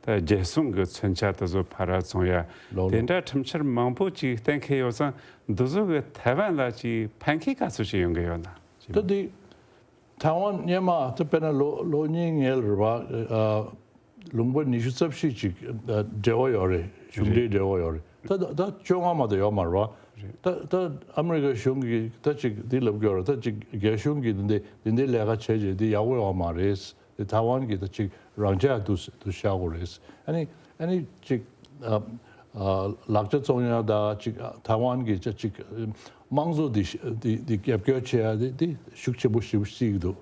ད་རྒྱལ་སྲུང་གི་མཚོན་ཆ་དེ་ཚོ་ཕར་ར་བཙོང་ཡ། ལོ་དེ་ལོ། འདྲ་ཁྲིམས་འཆར་མང་པོ་ཅིག་གཏན་འཁེལ་ཡོད་ཙང་། འདི་ཚོ་གི་ཐའེ་ཝན་ལ་ཅིག་ཕན་ཁེ་ག་ཚོད་ཅིག་ཡོང་གི་ཡོད་ན། ད་དེ་ཐའེ་ཝན་སྔོན་མ་ད་དཔེར་ན་ལོ་ལོ་གཉིས་སྔོན་རེད་བ། ཨ། ལུང་པ་ཉི་ཤུ་རྩ་བཞི་ཅིག་ཨ་འབྲེལ་བ་ཡོད་རེད། གཞུང་འབྲེལ་རེད། འབྲེལ་བ་ཡོད་རེད། ད་ད་ད་བཅོ་ལྔ་མ་གཏོགས་ཡོད་མ་རེད་བ། རེད། ད་ད་ཨ་མི་རི་ཀ་གཞུང་གིས་ད་ཅིག་འདི་ལབ་ཀྱི་ཡོད་རེད། ད་ཅིག་རྒྱ་གཞུང་གིས་འདི་འདི་འདི་འདི་ལས་ཀ་བྱས་རྗེས་འདི་ཡག་པོ་ཡོད་མ་རེད། དེ་ཐའེ་ཝན་གྱི་ད་ཅིག་རང་འཇགས་དུ་དུ་བཞག་དགོས་རེད། ཨ་ནི་ཨ་ནི་ཅིག་ཨ་ཨ་ལག་ཆ་བཙོང་ཡ་དང་ཅིག་ཨ་ཐའེ་ཝན་གྱི་ཅ་ཅིག་དམངས་གཙོ་འདི་འདི་འདི་རྒྱབ་སྐྱོར་བྱེད་ཡ་འདི་འདི་ཤུགས་ཆེན་པོ་ཞེ་པོ་ཅིག་འདུག་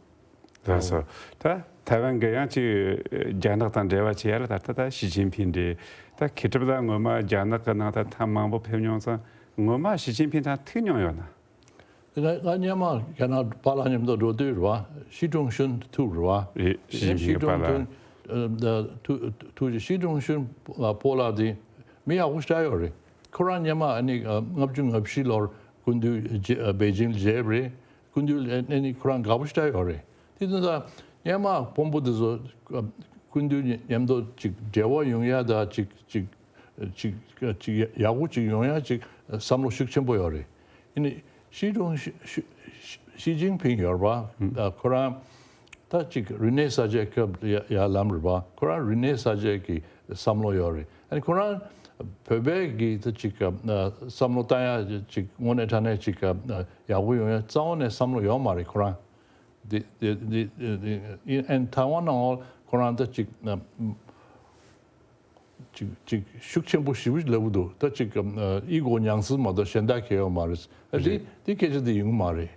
ལགས་སོ། ད་ཐའེ་ཝན་གྱི་ཡང་ཅིག་རྒྱ་ནག་དང་འབྲེལ་བ་བྱེད་ཡ་ལ་ད་ལྟ་ད་ཞི་ཅིན་ཕིང་རེད། ད་མཁས་གྲུབ་ལགས་སྔོན་མ་རྒྱ་ནག་གི་ནང་ད་ཐེངས་མང་པོ་ཕེབས་མྱོང་ཙང་། སྔོན་མ་ཞི་ཅིན་ཕིང་དང་ཐུག་མྱོང་ཡོད་ན། ང་ང་སྔོན་མ་རྒྱ་ནག་པཱ་ལགས་མཉམ་དུ་འགྲོ་དུས་རེད་བ། ཞི་ཀྲུང་ཞུན་ཐུག་རེད་བ། རེད། ཞི་ཅིན་ཕིང་གི་པཱ་ལགས། ཞི་ཀྲུང་ཞུན་ཨ་ཐུག་ཐུག་ཞི་ཀྲུང་ཞུན་པཱ་ལགས་དེ་མི་ཡག་པོ་ཞེ་དྲག་ཡོད་རེད། ཁོ་རང་སྔོན་མ་ཨ་ནི་ཨ་ལྔ་བཅུ་ང་བཞི་ལོར་སྐུ་མདུན་རྗེ་ཨ་པེ་ཅིང་མཇལ་བ་རེད། སྐུ་མདུན་ལ་ཨ་ནི་ཁོ་རང་དགའ་པོ་ཞེ་དྲག་ཡོད་རེད། དེ་དུས་ད་སྔོན་མ་དཔོན་པོ་དེ་ཚོ་ཨ་སྐུ་མདུན་མཉམ་དུ་ཅིག་འབྲེལ་བ་ཡོང་ཡ་ད་ཅིག་ཅིག་ཅིག་ཅིག་ཡག་པོ་ཅིག་ཡོང་ཡ་ཅིག་བསམ་བློ་ཤུགས་ཆེན་པོ་ཡོད་རེད། ཡིན་ནའི་ཞི་ཀྲུང་ཞི་ཞི་ཞི་ཅིན་ཕིང་ཡོད་རེད་བ། ཨ་ཁོ་རང་ད་ཅིག་རིག་གནས་གསར་བརྗེ་སྐབས་ཡ་ཡ་ལམ་རེད་བ། ཁོ་རང་རིག་གནས་གསར་བརྗེ་གི་བསམ་བློ་ཡོད་རེད། ཨ་ནི་ཁོ་རང་བོད་པའི་གི་ད་ཅིག་བསམ་བློ་བཏང་ཡ་ཅིག་དངོས་གནས་དྲང་གནས་ཅིག་ཡག་པོ་ཡོང་ཡ་རྩ་བ་ནས་བསམ་བློ་ཡོད་མ་རེད་ཁོ་རང་། དེ་དེ་དེ་དེ་ཨན་ཐའེ་ཝན་ནང་ཁོ་རང་ད་ཅིག་ཅིག་ཅིག་ཤུགས་ཆེན་པོ་ཞེ་པོ་ལབ་ཀྱི་འདུག་ད་ཅིག་ཨི་གོ་ཉམས་སུ་མ་གཏོགས་གཞན་དག་གང་ཡང་ཡོད་མ་རེད། ཨ་དེ་རེད། དེ་སྐད་ཆ་དེ་ཡོང་གི་མ་རེད།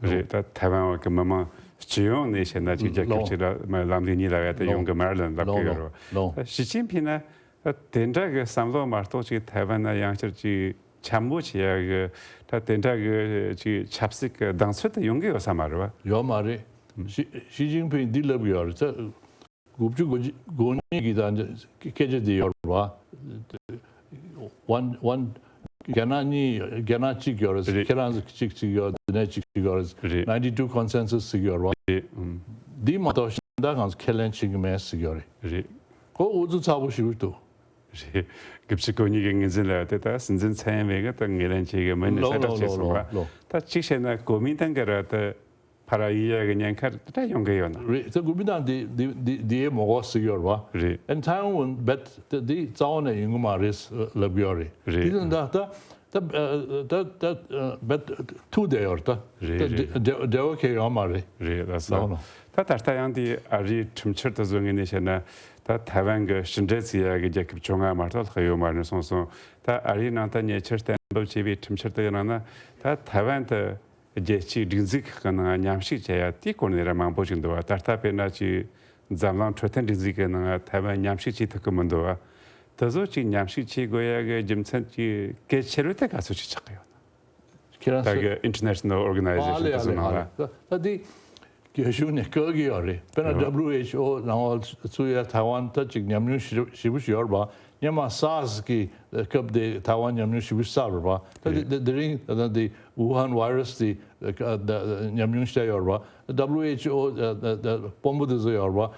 རེད། ད་ཐའེ་ཝན་བ་གི་མི་མང་སྤྱི་ཡོངས་ནས་བཤད་ན་ཅིག་རྒྱལ་ཁབ་ལོ་ཅིག་ལ་མ་ལམ་ལུགས་གཉིས་ལ་བས་ད་ལོ་ཡོང་གི་མ་རེད་ལབ་ལོ་ཀྱི་ཡོད་རེད། ལོ་ད་ཞི་ཅིན་ཕིང་ན་ད་དེ་འདྲ་གི་བསམ་བློ་མ་གཏོགས་ཅིག་ཐའེ་ཝན་ན་ཡང་བསྐྱར་ཅིག་འཆམ་པོ་བྱེད་ཡ་གི་ད་དེ་འདྲ་གི་ཅིག་ཆབ་སྲིད་ཀྱི་གདེང་ཚོད་དེ་ཡོང་གི་ཡོད་ས་མ་རེད་བ། ཡོད་མ་རེད། ཞི་ཞི་ཅིན་ཕིང་འདི་ལབ་ཀྱི་ཡོད་རེད། ད་དགུ་བཅུ་གོ་གོ་གཉིས་ཀྱི་ད་སྐད་ཆ་འདི་ཡོད་རེད་བ། One one རྒྱ་ནག་གཉིས་རྒྱ་ནག་གཅིག་ཡོད་རེད། རེད། ཁྱེད་རང་ཚོ་གཅིག་གཅིག་ཡོད། འདི་ནས་གཅིག་གཅིག་ཡོད་རེད། རེད། Ninety two consensus ཟེར་གྱི་ཡོད་རེད་བ། རེད། ཨུམ། འདི་མ་གཏོགས་གཞན་དག་གང་ཚོ་ཁས་ལེན་བྱེད་ཀྱི་མེད་ཟེར་གྱི་ཡོད་རེད། རེད། ཁོ་ཨུ་ཚུགས་ཚ་པོ་ཞེ་པོ་འདུག་རེད། དགུ་བཅུ་གོ་གཉིས་ཀྱི་ངོས་འཛིན་ལ་དེ་ལྟར་སྲིད་འཛིན་ཚའེ་ཡིན་ཝེ་གིས་ད་ངོས་ལེན་བྱེད་ཀྱི་མིན་ནས་ལོ་གསལ་བསྒྲགས་ལོ་བྱས་སོང་ལོ་བ། ལོ། ད་གཅིག་བྱས་ན་གོ་མིན་ཏང་གི་ར་ད་ཕར་ཡི་ཡ་གི་ཉེན་ཁ་དེ་འདྲ་ཡོང་གི་ཡོད་ན། རེད། ད་གོ་མིན་ཏང་དེ་དེ་དེ་དེ་མོ་གོ་ཟེར་ཡོད་རེད་བ། རེད། ཨན་ཐའེ་ཝན་བེད་དེ་དེ་རྩ་བ་ནས་ཡོང་གི་མ་རེད་ལབ་ཀྱི་ཡོད་རེད། རེད། དེ་དུས་ད་ད་ད་ད་ད་བེད་ཐུག་བསྡད་ཡོད་རེད་ད། རེད། ད་རེད། འབྲེལ་འབྲེལ་བ་གང་ཡང་ཡོད་མ་རེད། རེད་ལགས་སོ། ལགས་ནོ། ད་ད་ལྟ་ཡང་དེ་ཨ་རིའི་ཁྲིམས་འཆར་དེ་ཚོ་ངོས་ནས་བཤད་ན། ད་ཐའེ་ཝན་གྱི་ཕྱི་འབྲེལ་བྱེད་ཡ་གི་རྒྱལ་ཁབ་བཅོ་ལྔ་མ་གཏོགས་ལྷག་ཡོད་མ་རེད་གསུངས་སོང་། ད་ཨ་རིའི་ནང་ད་ཉེ་ཆར་གཏན་འབེབས་བྱས་པའི་ཁྲིམས་འཆར་དེ་ཡིན་ན། ད་ཐའེ་ཝན་དུ་རྒྱལ་སྤྱིའི་སྒྲིག་འཛུགས་ཁག་གི་ནང་མཉམ་ཞུགས་བྱེད་ཡ་དེའི་སྐོར་ནས་ར་མང་པོ་ཞིག་འདུག་བ། ད་ལྟ་དཔེར་ན་ཅིག་འཛམ་གླིང་འཕྲོད་བསྟེན་སྒྲིག་འཛུགས་ཀྱི་ནང་ཐའེ་ཝན་མཉམ་ཞུགས་བྱེད་ཐུབ་ཀྱི་མི་འདུག་བ། དེ་ཚོ་ཅིག་མཉམ་ཞུགས་བྱེད་དགོས་ཡ་གི་རྒྱུ་མཚན་ཅིག་གལ་ཆེ་རུ་དེ་ག་ཚོད་ཅིག་ཆགས་ཀྱི་ཡོད་ན། ཁྱེད་རང་ད་གི་ཚོ་International Organization ཨ་ལེ་དེ་ཚོ་ནང་ལ། ཨ་ལེ་ཨ་ལེ། ད་ད་དེ་རྒྱ་གཞུང་ནས་བཀག་གི་ཡོད་རེད། དཔེར་ན་ཡོད། W H O ནང་ལ་ཚུད་ཡ་ཐའེ་ཝན་ད་ཅིག་ཉམས་མྱོང་ཞེ་ཞེ་པོ་ཞིག་ཡོད་རེད་པ། སྔོན་མ་སཱར་སི་གི་སྐབས་དེ་ཐའེ་ཝན་ཉམས་མྱོང་ཞེ་པོ་ཞིག་བསགས་རེད་པ། ད་དེ་དེ་དེ་རིང་ད་ལྟ་དེ་ཝུ་ཧན་ཝའི་རས་དེ་ཉམས་མྱོང་ཞིག་ཡོད་རེད་པ། W H O དཔོན་པོ་དེ་ཚོ་ཡོད་རེད་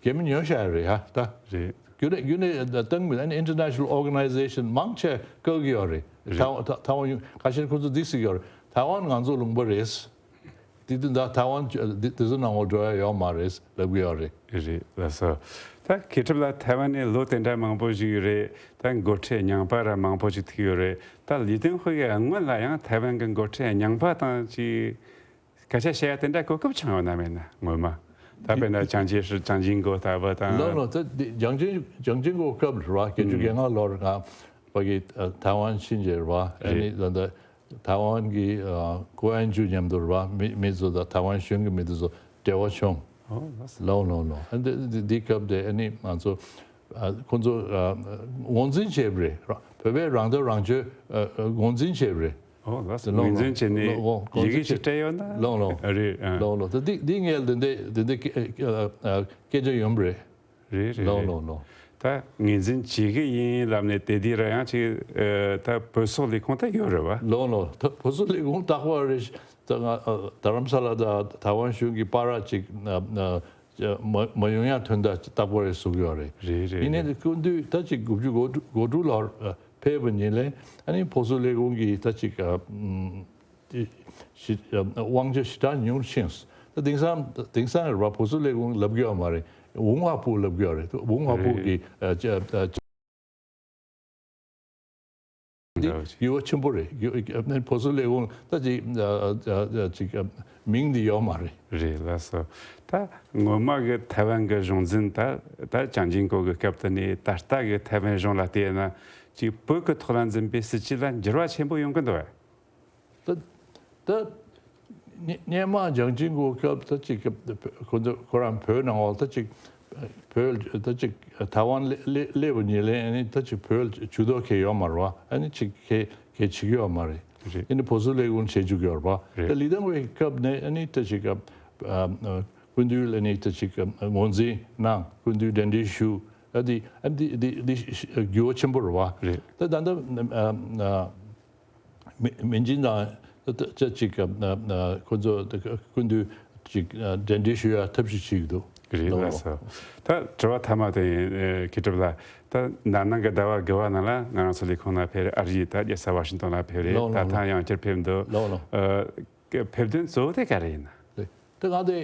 པ། གད་མོ་ཉོ་བཞག་ཡོད་རེད་ཡ་ད། རེད། རྒྱུན་ནས་རྒྱུན་ནས་གཏོང་མི་ཨ་ནི་ཨིན་ཊར་ནེ་ཤ་ནལ་ཨོར་ག་ནའི་ཛེ་ཤན་མང་ཆེ་བཀག་གི་ཡོད་རེད། རེད། ཐའེ་ཝན་ཐའེ་ཝན་ཡུལ་ཁ་ཤས་ཁོ་ཚོ་འདི་ཟེར་གྱི་ཡོད་རེད། ཐའེ་ཝན་ང་ཚོ་ལུང་པ་རེད། དེ་དུས་ད་ཐའེ་ཝན་དེ་དེ་ཚོ་ནང་ལ་འགྲོ་ཡ་ཡོད་མ་རེད་ལབ་ཀྱི་ཡོད་རེད། རེད་ལགས་སོ། ད་མཁས་གྲུབ་ལགས་ཐའེ་ཝན་ནས་ལོ་དེ་འདྲ་མང་པོ་ཞིག་ཡོད་རེད། ད་འགོ་ཁྲིད་རྙིང་པ་ར་མང་པོ་ཞིག་ཐུག་ཡོད་རེད། ད་ལི་ཏིན་ཧུའེ་གི་སྔོན་ལ་ཡང་ཐའེ་ཝན་གྱི་འགོ་ཁྲིད་རྙིང་པ་དང་ཅིག་སྐད་ཆ་བཤད་ཡ་དེ་འདྲ་གོ་སྐབས་བྱུང་ཡོད་ན་མེད་ན་ངོ་མ། ད་དཔེར་ན་ཅང་ཅེ་ཧྲི་ཅང་ཅིན་གོ་ལྟ་བུ་དང་། ལགས་ལགས། ད་འདི་ཅང་ཅིན་ཅང་ཅིན་གོ་སྐབས་རེད་པ། བརྒྱད་ཅུ་གྱ་ལྔ་ལོར་ང་ཕ་གི་ཐའེ་ཝན་ཕྱིན་རྗེས་རེད་པ། ཨ་ནི་ད་ལྟ་ཐའེ་ཝན་གྱི་ཨ་གོ་ཨན་ཇུ་མཉམ་དུ་རེད་པ། མི་མི་ཚོ་དང་ཐའེ་ཝན་གཞུང་གི་མི་དེ་ཚོ་འབྲེལ་བ་བྱུང་། ཨོ་ལགས་སོ། ལགས་ལགས་ལགས། ཨ་འདི་འདི་འདི་སྐབས་དེ་ཨ་ནི་ང་ཚོ་ཨ་ཁོ་ཚོ་ཨ་ངོས་འཛིན་བྱས་པ་རེད། བོད་པའི་རང་སྟོབས་རང་སྤྱོད་ཨ་ཨ་ངོས་འཛིན་བྱས་པ་རེད། ཨོ་ལགས་སོ། ལགས་ངོས་འཛིན་བྱས་ནས་ལགས་ལགས། ཡི་གེ་ཞིག་སྤྲད་ཡོད་ན། ལགས་ལགས། རེད་ཨ། ལགས་ལགས། ད་འདི་འདི་ངས་འདི་འདི་འདི་འདི་སྐད་ཨ་ཨ་སྐད་ཆ་ཡོང་པ་རེད། རེད་རེད་ལགས་རེད། ལགས་ལགས། ད་ངོས་འཛིན་བྱེད་ཀྱི་ཡིན་ལབ་ནས་དེ་དུས་ར་ཡང་ཅིག་ཨ་ད་བོད་སོག་ལས་ཁུངས་ད་ཡོད་རེད་པ། ལགས་ལགས། ད་བོད་སོག་ལས་ཁུངས་རྟག་པར་རེད། ད་ང་ཨ་རྡ་རམ་ས་ལ་དང་ཐའེ་ཝན་གཞུང་གི་བར་ཅིག་ཨ་ཨ་མ་མ་ཡོང་ཡ་དོན་དག་རྟག་པར་རེད་བཟོ་གི་ཡོད་རེད། རེད་རེད་ཡིན་ནའི་རེད། སྐུ་མདུན་ད་ཅིག་དགུ་བཅུ་གོ་དྲུག་ལོར་ཨ་ཕེབས་པ་ཉིན་ལས་ཨ་ནི་བོད་སོག་ལས་ཁུངས་ཀྱི་ད་ཅིག་ཨ་ཨམ་དབང་ཆ་ཞེ་དྲག་ཉུང་ཕྱིན། ད་དེང་སང་དེང་སང་རེད་པ། བོད་སོག་ལས་ཁུངས་ལབ་གི་ཡོད་མ་རེད། ཝུང་ཧྭ་ཧྥུ་ལབ་གི་ཡོད་རེད། ཝུང་ཧྭ་ཧྥུ་གི་ཨ་ཅ་ཨ་ཅ་འདི་འདྲ་བོ་ཅིག་ཡུ་བ་ཆེན་པོ་རེད། ཡུ་ཨ་ནི་བོད་སོག་ལས་ཁུངས་ད་ཅིག་ཨ་ཨ་ཨ་ཅིག་ཨ་མིང་འདི་ཡོད་མ་རེད། རེད་ལགས་སོ། ད་སྔོན་མ་གི་ཐའེ་ཝན་གི་གཞུང་འཛིན་ད་ད་ཅང་ཅིན་གོ་གི་སྐབས་དེ་ནས་ད་ལྟ་གི་ཐའེ་ཝན་གཞུང་ལ་བལྟས་ན་ཅིག་བོད་ཀྱི་ཐོག་ལ་འཛིན་པའི་སྲིད་བྱུས་ལ་འགྱུར་བ་ཆེན་པོ་ཡོང་གི་འདུག་བས། ད་ད་སྔོན་སྔོན་མ་ཅང་ཅིན་གོ་སྐབས་ད་ཅིག་ཁོ་ཚོ་ཁོ་རང་བོད་ནང་ལ་ད་ཅིག་བོད་ད་ཅིག་ཐའེ་ཝན་སླེ་སླེ་སླེབས་པ་ཉིན་ལས་ཨ་ནི་ད་ཅིག་བོད་ཇུས་གཏོགས་གང་ཡང་ཡོད་མ་རེད་པ། ཨ་ནི་ཅིག་གང་གང་བྱེད་ཀྱི་ཡོད་མ་རེད། རེད། ཨ་ནི་བོད་སོག་ལས་ཁུངས་བྱེད་བཅུག་གི་ཡོད་རེད་པ། རེད། ད་ལི་ཏིན་ཧུའེ་སྐབས་ནས་ཨ་ནི་ད་ཅིག་ཨ་ཨ་སྐུ་མདུན་ལ་ཨ་ནི་ད་ཅིག་ཨ་ངོས་འཛིན་གནང་། སྐུ་མདུན་གདན་འདྲེན་ཞུ། ཨ་འདི་ཨ་འདི་འདི་འདི་འགྱུར་བ་ཆེན་པོ་རེད་པ། རེད། ད་ད་ལྟ་ཨ་ཨ་མི་མི་ཇིན་དང་ད་ཅིག་ཨ་ཨ་ཁོ་ཚོ་སྐུ་མདུན་ཅིག་ཨ་གདན་འདྲེན་ཞུ་ཡ་ཐབས་ཤེས་བྱེད་ཀྱི་འདུག་རེད་ལགས་སོ། ད་དྲི་བ་མཐའ་མ་དེ་ཡིན། ཨེ་མཁས་གྲུབ་ལགས། ད་ད་ནང་གི་ཟླ་བ་དགུ་པ་ནང་ལ་ང་རང་ཚོ་ལས་ཁུངས་ནང་ཕེབས་རེད། ཨ་རི་ད་རྒྱལ་ས་ཝ་ཤིང་ཏོན་ལ་ཕེབས་རེད། ལགས་ད་ལགས་ཐེངས་ཡང་བསྐྱར་ཕེབས་འདུག་ལགས་ལགས། ཨ་ཕེབས་དོན་གཙོ་བོ་དེ་ག་རེ་ཡིན་ན། རེད། ད་ང་དེ་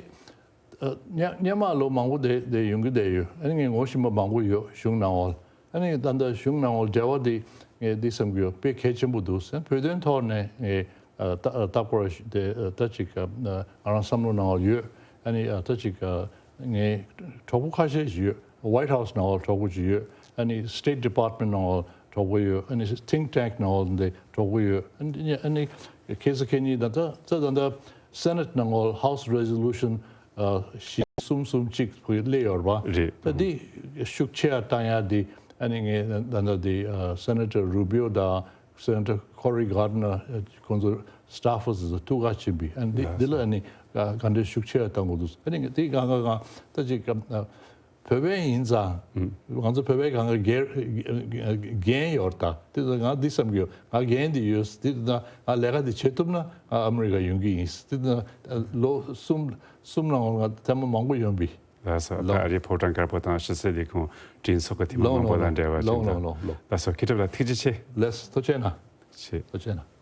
ཨ་སྔོན་སྔོན་མ་ལོ་མང་པོ་དེ་དེ་ཡོང་གི་བསྡད་ཡོད། ཨ་ནི་ངས་ངོ་ཤེས་པ་མང་པོ་ཡོད་གཞུང་ནང་ལ། ཨ་ནི་ད་ལྟ་གཞུང་ནང་ལ་འབྲེལ་བ་དེ་ངས་འདི་བསམ་གྱི་ཡོད། དཔེ་གལ་ཆེན་པོ་འདུག་ཟེར། བོད་དོན་ཐོག་ནས་ངས་ཨ་ད་ལྟ་བར་དེ་ཨ་ད་ཅིག་ཨ་ང་རང་བསམ་བློ་ནང་ལ་ཡོད། ཨ་ནི་ཨ་ད་ཅིག་ཨ་ངའི་གྲོགས་པོ་ཁ་ཤས་ཤིག་ཡོད། White House ནང་ལ་གྲོགས་པོ་ཅིག་ཡོད། ཨ་ནི་State Department ནང་ལ་གྲོགས་པོ་ཡོད། ཨ་ནི་think tank ནང་ལ་འདི་གྲོགས་པོ་ཡོད། ཨ་ནི་ཨ་ནི་ཁ་སང་ཁ་ཉིན་ད་ལྟ་ད་ད་ལྟ་Senate ནང་ལ་House Resolution ཨ་བཞི་གསུམ་གསུམ་གཅིག་སླེབས་ཡོད་རེད་པ། རེད། ད་འདི་ཤུགས་ཆེ་བ་བཏང་ཡ་འདི་ཨ་ནི་ངས་ད་ལྟ་འདི་ཨ་Senator Rubio དང་Senator Cory Gardner ཁོང་ཚོ་staffers ཚོ་ཐུག་ག་ཕྱིན་པའི་ཨ་ནི་འདི་ལགས་འདི་ལ་ཨ་ནི་ག་འདྲ་ཤུགས་ཆེ་བ་བཏང་དགོས་འདུག་ཨ་ནི་འདི་གང་ག་གང་ད་ཅིག་ཨ་བོད་པ་ཡིན་ཙང་ང་ཚོ་བོད་པའི་གང་ག་འགན་འགན་ཡོད་རེད། ད་དེ་ང་འདི་བསམ་གྱི་ཡོད། ང་འགན་འདི་ཡོད། དེ་ད་ང་ལས་ཀ་འདི་བྱེད་ཐུབ་ན་ང་ཨ་མི་རི་ཀ་ཡོང་གི་ཡིན། དེ་ད་ལོ་གསུམ་གསུམ་ནང་ང་ཐེངས་མ་མང་པོ་ཡོང་པའི། ལགས་སོ། ད་ལགས། ཨ་རིའི་ཕོ་བྲང་དཀར་པོ་དང་ཕྱི་སྲིད་ལས་ཁུངས་གྲོས་ཚོགས་ཀྱི་འཐུས་མི་ལགས་མང་པོ་ལགས་དང་འབྲེལ་བ་ཅིག་ལགས་དང་། ལགས་ལགས་ལགས། ལགས་སོ། མཁས་གྲུབ་ལགས་ཐུགས་རྗེ་ཆེ། ལགས་སོ། ཐུགས་རྗེ་གནང་། ཆེ། ཐུགས་རྗེ་གནང་།